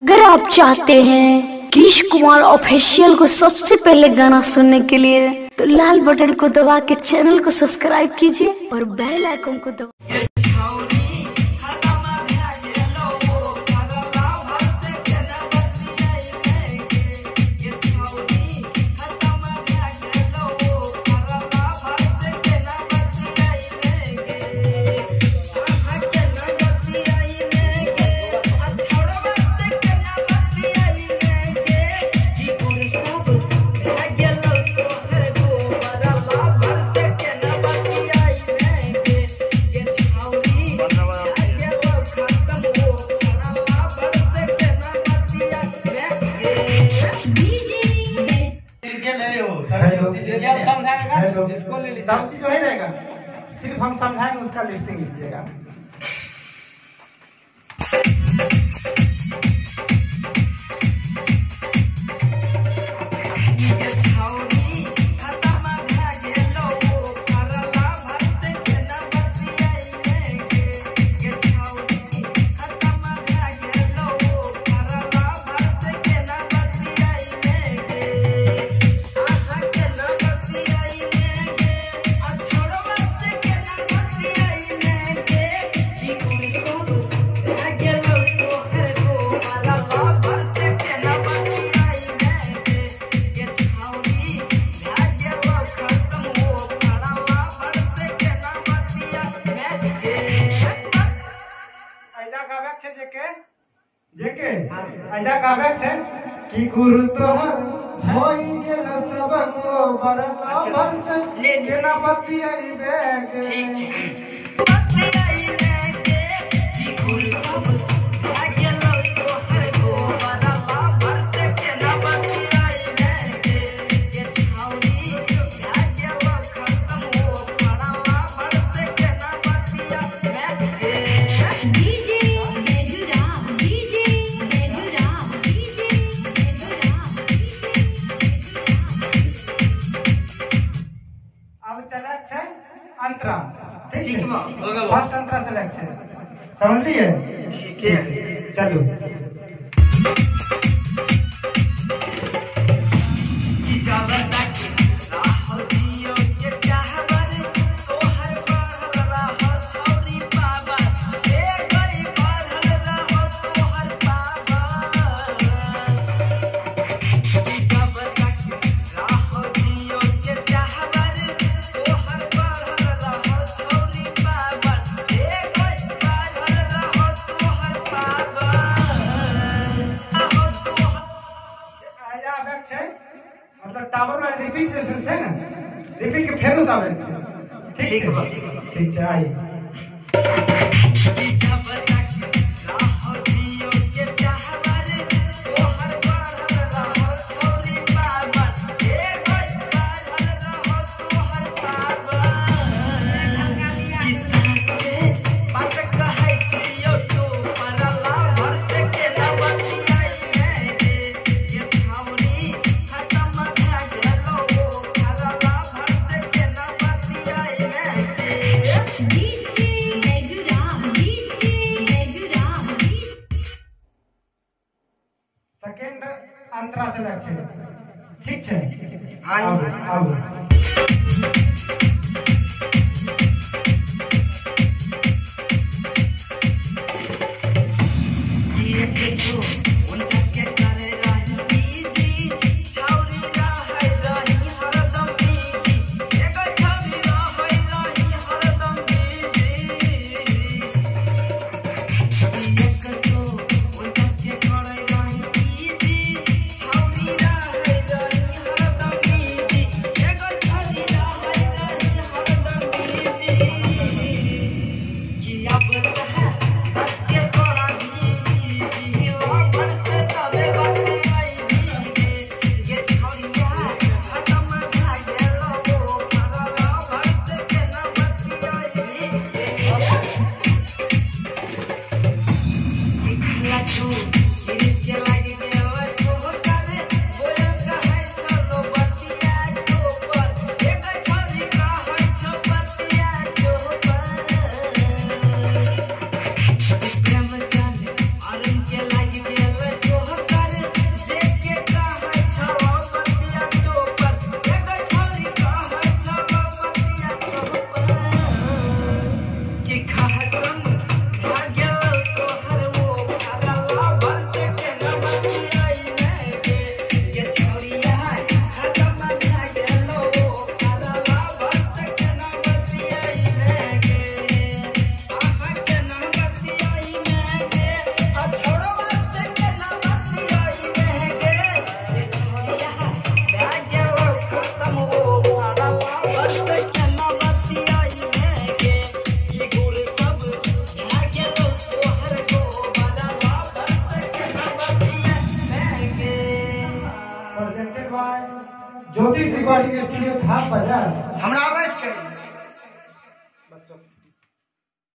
अगर आप चाहते हैं क्रिश कुमार ऑफिशियल को सबसे पहले गाना सुनने के लिए तो लाल बटन को दबा के चैनल को सब्सक्राइब कीजिए और बेल आइकन को दबा। इसको ले लीजिए, सब चीज वही रहेगा, सिर्फ हम समझाएंगे उसका लिपसिंग लीजिएगा। जेके ऐजा गावे छे कि गुरु तोहर होई गेल सब गोबर लाभर से केना बतियाइबे के। ठीक बतियाइबे के कि गुरु सब गेल तोहर गोबर लाभर से केना बतियाइबे के। के छौरी गेल खत्म हो पड़ा लाभर से केना बतियाइबे के। अंतरा ठीक है, फर्स्ट अंतरा चले छे, समझलिए? ठीक है, चलो। मतलब टावर वाला रिपीट जैसे है ना, रिपीट के फेरो आवे। ठीक है, ठीक है, आई सेकेंड अंतरा चले छे। ठीक छे, आउ आउ। ज्योतिष रिकॉर्डिंग स्टूडियो थाप बाजार। हमरा